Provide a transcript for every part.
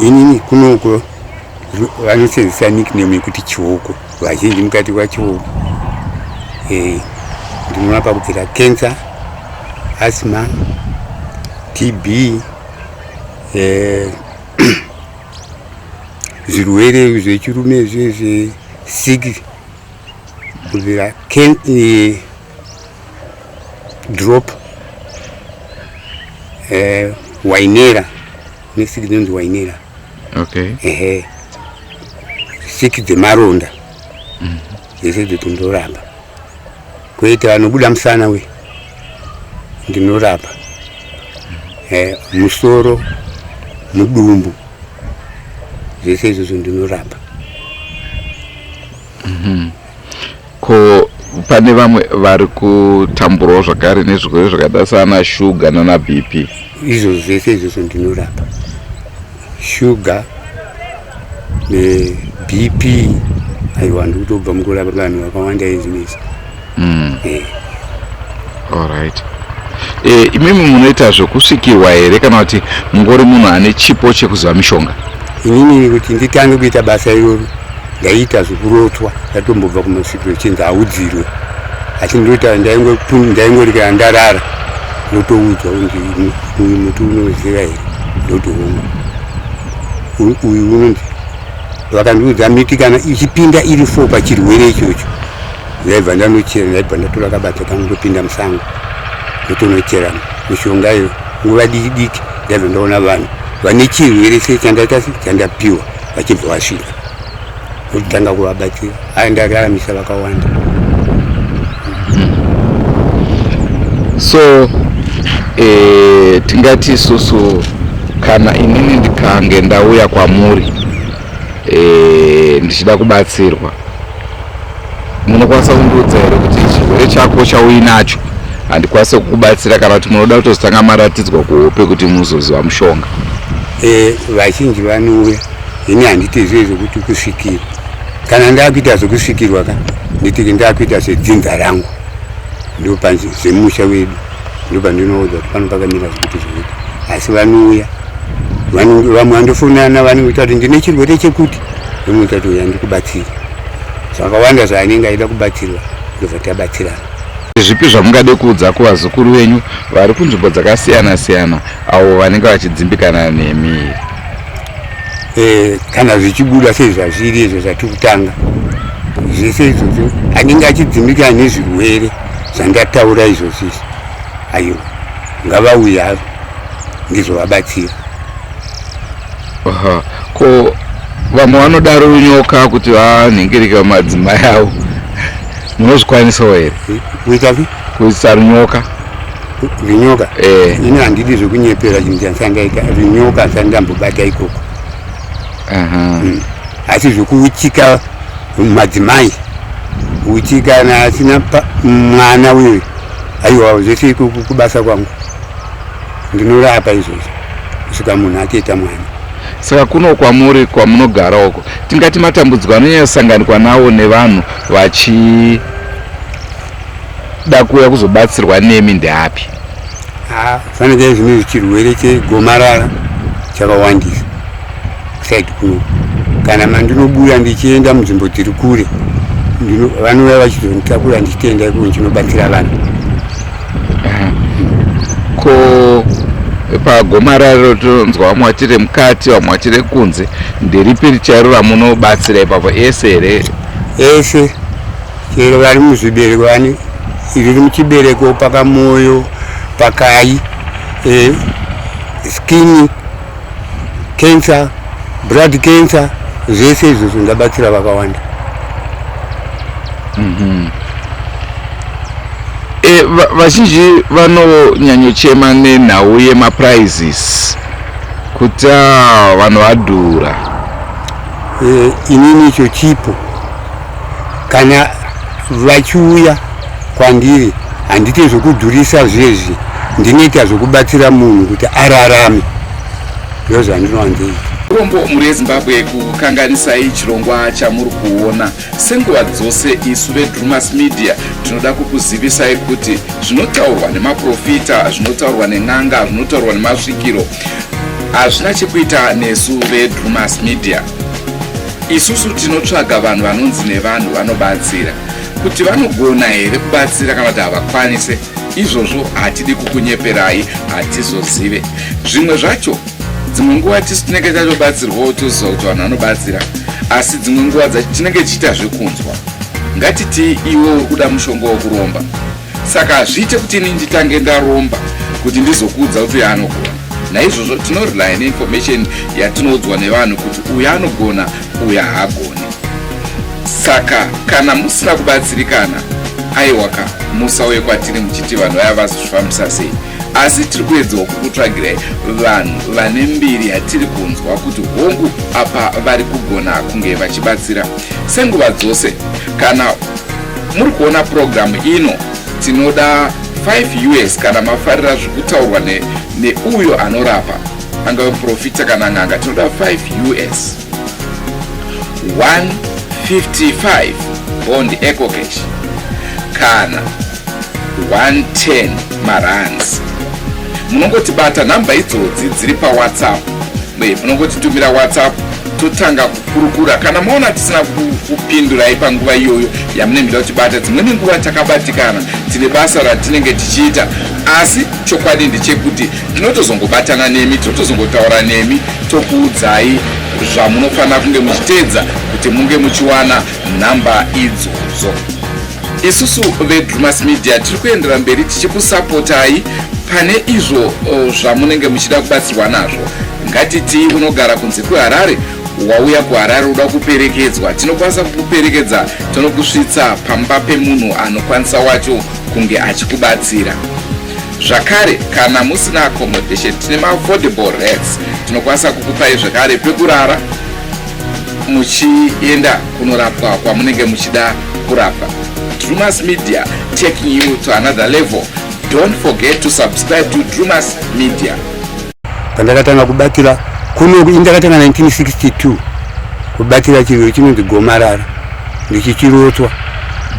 Inini kunoko vanosenzesa nickname yekuti Chioko, vazhinji mukati kwaChioko. Eh, ndinorapa kubvira cancer, asthma, TB, eh, zvirwere zvechirume zvezve sick kubvira eh, drop eh, wainera nesiki dzinonzi wainera. Okay. Ehe, siki dzemaronda dzese mm. Idzo ndorapa, koita anobuda musana we ndinorapa mm. Eh, musoro, mudumbu, zvese izvozvo ndinorapa. Ko pane vamwe vari kutamburawo zvakare nezvirwere zvakaita sana shuga nana BP? Izvozvo zvese izvozvo ndinorapa, shuga neBP. Aiwa, ndikutobva mukurapa vanhu vakawanda izvinezvi. Alright. E, imimi munoita zvekusvikirwa here kana kuti mungori munhu ane chipo chekuziva mishonga? Inini kuti nditange kuita basa iroro ndaiita zvekurotwa, ndatombobva kumasvikiro chinzi audzirwe, asi ndoita ndaingorikana ndarara ndotoudzwa kunzi uyu muti unoziva here, ndotooma uyu unonzi. Vakandiudza miti kana ichipinda iri 4 pachirwere ichocho, ndaibva ndanochera, ndaibva ndatora kabadza kangu ndopinda musango ndotonochera mishonga iyo. Nguva diki diki ndaibva ndaona vanhu vane chirwere sechandaita chandapiwa vachibva vasvika, ndotanga kuvabatsira. Aya ndararamisa vakawanda. So e, tingati isusu kana inini ndikange ndauya kwamuri e, ndichida kubatsirwa, munokwanisa kundiudza here kuti chirwere chako chauinacho handikwanise kukubatsira, kana kuti munoda kutozotanga maratidzwa kuhope kuti muzoziva mushonga? E, vazhinji vanouya, ini handiti zve zvekuti kusvikirwa. Kana ndakuita zvekusvikirwa ka, nditiki ndakuita zvedzinza rangu, ndopa zvemusha wedu, ndopandinoudza kuti pano pakamira zvekuti zvekuti. Asi vanouya vamwe vandofonana, vanenge kuti ndine chirwere chekuti, ndomuita kuti uya ndikubatsire zvakawanda zvaanenge aida kubatsirwa, ndobva tabatsirana. Zvipi zvamungade kuudza kuvazukuru venyu vari kunzvimbo dzakasiyana siyana avo vanenge vachidzimbikana nemi? E, kana zvichibuda sezvazviri izvo zvatiri kutanga zvese izvozvo, anenge achidzimbikana nezvirwere zvandataura izvozvo izvi, aiwa, ngavauye havo ndizovabatsira. Aha. Ko vamwe vanoda runyoka kuti vanhingirike madzimai avo, munozvikwanisawo here? Kuita kuisa runyoka. Runyoka? Eh. Ini handidi zvekunyepera chinhu chandisandaita. Runyoka handisati ndambobata ikoko. Asi zvekuuchika madzimai, uchi kana asina mwana uyu, aiwa, zvese ikoko kubasa kwangu ndinorapa izvozvo kusvika munhu atoita mwana. Saka kuno kwamuri kwamunogara uko, tingati matambudziko anonyanyosanganikwa nawo nevanhu vachida kuuya kuzobatsirwa nemi ndeapi? Fanike zvino chirwere chegomarara chakawandisa side kuno. Kana mandinobuda ndichienda munzvimbo dziri kure, vanouya vachizonditakura ndichitoenda ikoko ndichinobatsira vanhu. Ko pagomarara tonzwa vamwe vachiri mukati, vamwe vachiri kunze, nderipi chairo ramunobatsira ipapo? Ese here? Ese, chero vari muzvibereko, vane riri muchibereko, pakamwoyo, pakai, eh, skin cancer, blood cancer, zvese izvozvo ndabatsira vakawanda. E, vazhinji vanonyanyochema nenhau yemaprizes kuti ah, vanhu vadhura. E, inini icho chipo, kana vachiuya kwandiri handite zvekudhurisa zvezvi, ndinoita zvekubatsira munhu kuti ararame, ndo zvandinowanzoita. Urombo mhuri yeZimbabwe kukanganisai chirongwa chamuri kuona. Senguva dzose isu veDrumas Media tinoda kukuzivisai kuti zvinotaurwa nemaprofita, zvinotaurwa nen'anga, zvinotaurwa nemasvikiro Hazvina chekuita nesu veDrumas Media. Isusu tinotsvaga vanhu vanonzi nevanhu vanobatsira. Kuti vanogona here kubatsira kana kuti havakwanise, izvozvo hatidi kukunyeperai, hatizozive. Zvimwe zvacho dzimwe nguva tisu tinenge tatobatsirwawo toziva kuti vanhu vanobatsira, asi dzimwe nguva dzacho tinenge tichiita zvekunzwa. Ngatitii iwe uri kuda mushonga wekuromba. Saka hazviite kuti ini nditange ndaromba kuti ndizokuudza kuti uyo anogona. Naizvozvo tinorely neinformation yatinoudzwa nevanhu kuti uyo anogona uyo haagoni. Saka kana musina kubatsirikana aiwaka musauye kwatiri muchiti vanhu vaya vazozvifambisa sei. Asi tiri kuedzawo kukutsvagirai vanhu vane mbiri yatiri kunzwa kuti hongu apa vari kugona kunge vachibatsira. Senguva dzose kana muri kuona purogiramu ino tinoda 5 us kana mafarira zviri kutaurwa neuyo ne anorapa angave muprofita kana n'anga tinoda 5 us 155 bond ecocash kana 110 marands munongotibata nhamba idzodzi dziri pawhatsapp munongotitumira whatsapp totanga kukurukura kana maona tisina kupindurai panguva iyoyo yamunenge muchida kutibata dzimweni nguva takabatikana tine basa ratinenge tichiita asi chokwadi ndechekuti tinotozongobatana nemi tinotozongotaura nemi tokuudzai zvamunofanira kunge muchiteedza kuti munge muchiwana nhamba idzodzo Isusu veDrumas Media tiri kuendera mberi tichikusapotai pane izvo zvamunenge muchida kubatsirwa nazvo. Ngatitii unogara kunze kweHarare, wauya kuHarare uda kuperekedzwa, tinokwanisa kukuperekedza tonokusvitsa pamba pemunhu anokwanisa wacho kunge achikubatsira. Zvakare kana musina accommodation tine maaffordable rates, tinokwanisa kukupai zvakare pekurara muchienda kunorapwa kwamunenge muchida kurapwa. Drumas Media taking you to another level. Don't forget to subscribe to Drumas Media. Pandakatanga kubatira kuno indakatanga 1962 kubatira chirwere chinonzi gomarara ndichichirotswa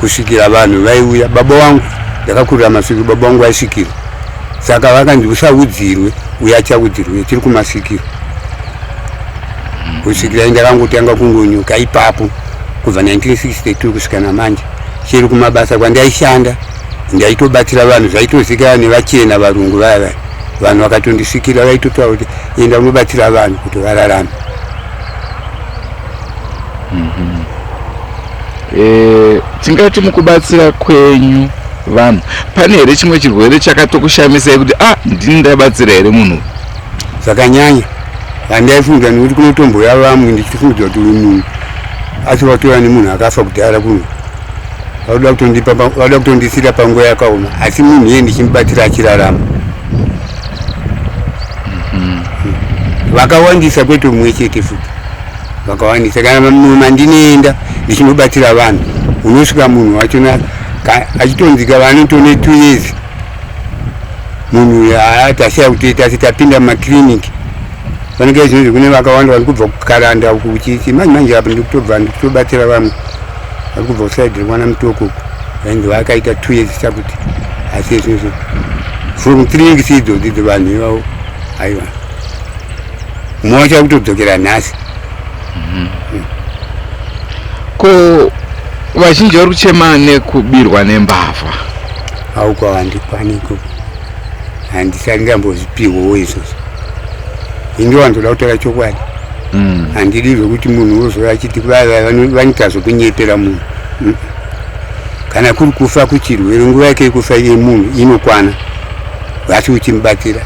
kusvikira vanhu vaiuya. Baba wangu ndakakurira masvikiro, baba wangu vaisvikira, saka vakanzi usaudzirwe uye achaudzirwe tiri kumasvikiro kusvikira ndakangotanga kungonyuka ipapo kubva 1962 kusvika namanje chero kumabasa kwandaishanda ndaitobatsira vanhu zvaitozikanwa nevachena varungu vaya vaya vanhu vakatondisvikira vaitotaura kuti enda unobatsira vanhu kuti vararame. Tingati mukubatsira kwenyu vanhu pane here chimwe chirwere chakatokushamisai kuti ah ndini ndabatsira here munhu? Zvakanyanya vandaifunga nekuti kunotombouya vamwe ndichifungidzwa kuti uyu munhu asi watouya nemunhu akafa kudhara kuno vauda kutondipa vauda kutondisira panguva yakaoma asi munhu iye ndichimubatsira achirarama. Vakawandisa kwete mumwe chete futi vakawandisa kana mandinoenda ndichinobatsira vanhu unosvika munhu wachona achitonzika vanotone 2 years munhu uyu tasiya kutoita asi tapinda mumakiriniki fanike zvinozvi kune vakawanda vari kubva kukaranda uku kuchichi manje manje apo ndikutobva ndikutobatsira vamwe vari kubva kusaidi rekwana mutoko uku vainzi vakaita 2 years chakuti asi izvozvo from 3 weeks idzodzi dzevanhu ivavo aiwa mumwe wacho akutodzokera nhasi. Ko vazhinji vari kuchema nekubirwa nembavha? Auko handikwani ikoko, handisati ndambozvipihwawo izvozvo. Ini wanzoda kutaura chokwadi, handidi zvekuti munhu wozouya achiti vaya vanoita zvekunyepera munhu. Kana kuri kufa kuchirwere, nguva yake yekufa yemunhu inokwana, asi uchimubatsira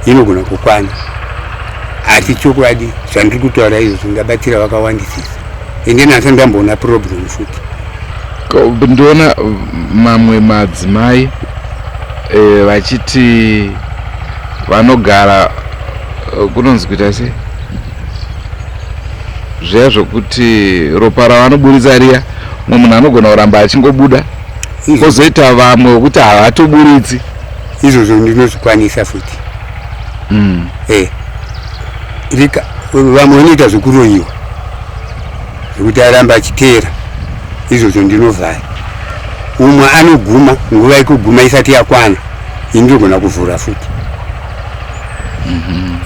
inogona kukwana. Asi chokwadi zvandiri kutaura izvozvo ndabatsira vakawandisisa, ende nhasi ndamboona problem futi. Ndiona mamwe madzimai vachiti vanogara kunonzi kuita sei zviya zvokuti ropa ravanoburitsa riya, mumwe munhu anogona kuramba achingobuda, kwozoita vamwe vokuti havatoburitsi. Izvozvo ndinozvikwanisa futi. Vamwe vanoita zvekuroyiwa zvekuti aramba achiteera, izvozvo ndinovhara. Umwe anoguma nguva yekuguma isati yakwana, ini ndogona kuvhura futi.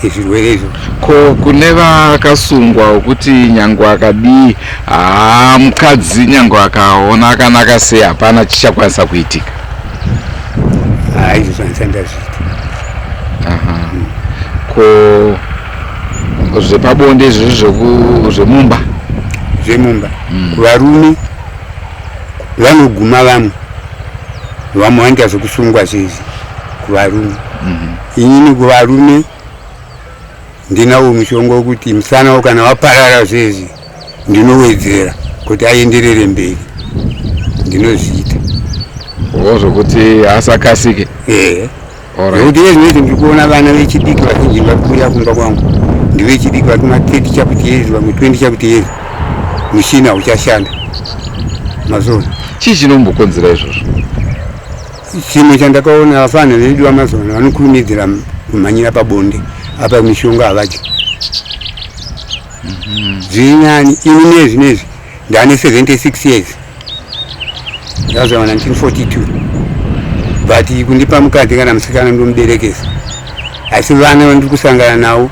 Zvirwere izvo. Ko kune vakasungwa wekuti nyangwe akadii, haa, mukadzi nyangwe akaona akanaka sei, hapana chichakwanisa kuitika? Haa, izvo zvandisati ndazviita. Ko zvepabonde izvozvo, zvemumba? Zvemumba, kuvarume vanoguma, vamwe vamwe vanoita zvekusungwa zvezvi kuvarume. Inini kuvarume ndinawo mushonga wekuti musana kana waparara zvezvi, ndinowedzera kuti aenderere mberi, ndinozviita. O, zvokuti asakasike? Ehe. Nekuti iye zvinoiti ndiri kuona vana vechidiki vazhinji vari kuuya kumba kwangu ndevechidiki vari kuma 30 chakuti years, vamwe 20 chakuti years, mushina uchashanda mazona. Chii chinombokonzera izvozvo? Chimwe chandakaona, vafana vedu vamazona vanokurumidzira kumhanyira pabonde, apa mishonga havadyi zviri nani. Ini nezvinezvi ndane 76 years, ndakazvarwa 1942, but kundipa mukadzi kana musikana ndomuberekesa, asi vana vandiri kusangana navo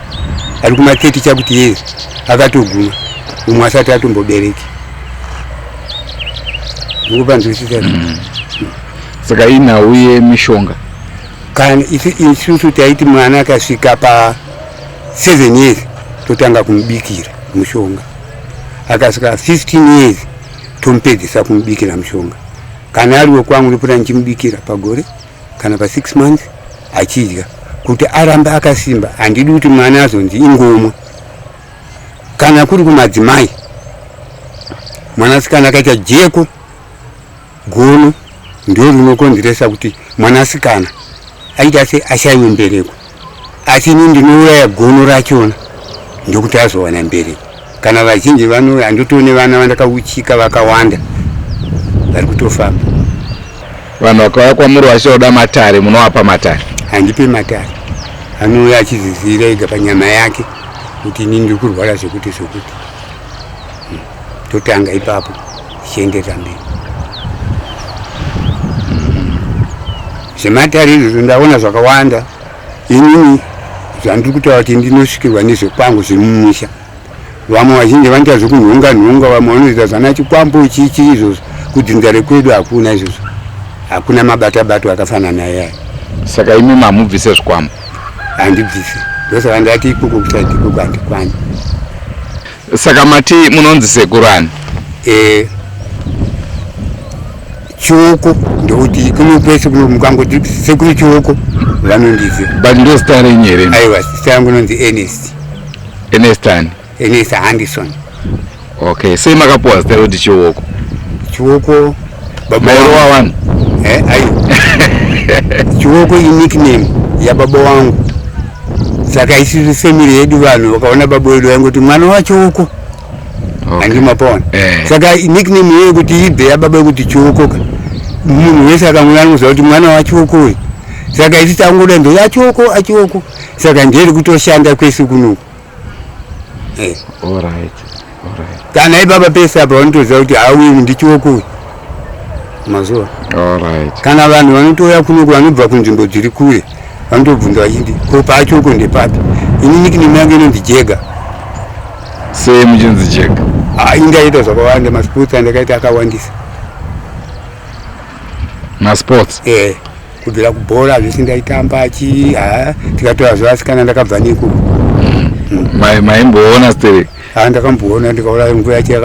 ari kuma 30 chakuti years akatoguma, umwe asati atombobereki. Mukupanzwisisa? Saka inhau yemishonga? Kana isusu taiti mwana akasvika pa 7 years totanga kumubikira mushonga, akasvika 15 years tomupedzisa kumubikira mushonga. Kana ari wekwangu, ndopota ndichimubikira pagore kana pa 6 months achidya kuti arambe akasimba. Handidi kuti mwana azonzi ingomwa. Kana kuri kumadzimai, mwanasikana akaita jeko, gono ndo rinokonzeresa kuti mwanasikana aita se ashayiwe mbereko, asi ini ndinouraya gono rachona ndokuti azowana mbereko. Kana vazhinji vanouya, handitoone vana vandakauchika vakawanda vari kutofamba. Vanhu vakauya kwamuri vachitoda matare, munovapa matare? Handipe matare. Anouya achizvizivira ega panyama yake kuti ini ndiri kurwara zvekuti zvokuti. Totanga ipapo tichienderera mberi. Zvematare izvozvo ndaona zvakawanda. Inini zvandiri kutaura kuti ndinosvikirwa nezvekwangu zviri mumusha. Vamwe vazhinji vanoita zvekunhonga nhonga, vamwe vanoita zvana chikwambo chichi izvozvo. Kudzinza rekwedu hakuna izvozvo, hakuna mabata bato akafanana ayayo. Saka imi mamubvise zvikwambo? Handibvisi, ndosaka ndati ikoko kusati ikoko handikwani. Saka mati munonzi sekurani? Chioko, ndokuti kuno kwese kuno mukangoti sekuru Chioko vanondiziva. But ndo zita renyu here? Aiwa, zita yangu inonzi Ernest. Ernest ani? Ernest Anderson. Okay, sei makapuwa zita rekuti Chioko? Chioko. Mairova vanhu? Aiwa, Chioko inickname yababa wangu. Saka isusu family yedu, vanhu vakaona baba wedu vaingoti mwana waChioko. Handimapona. Saka nickname iyoyo kuti ibve yababa yekuti Chioko ka, munhu wese akangoona anoziva kuti mwana waChioko uyu. Saka isi tangoda ndo yaChioko, aChioko. Saka nderi kutoshanda kwese kunoku. Alright. Kana ipapa pese apa vanotoziva kuti hauyu ndiChioko uyu mazuva. Kana vanhu vanotouya kunoku vanobva kunzvimbo dziri kure vanotobvunza vachiti, "Ko paChioko ndepapi?" Ini nickname yangu inonzi Jega. Sei muchinzi Jega? Ah, indaita zvakawanda, masports andakaita akawandisa. Masports? Eh, kubvira kubhora zvese ndaitamba achi ha, tikatora zvevasikana ndakabva neko. Maimboona sterek? Ha, ndakamboona, ndikaona nguva yacho.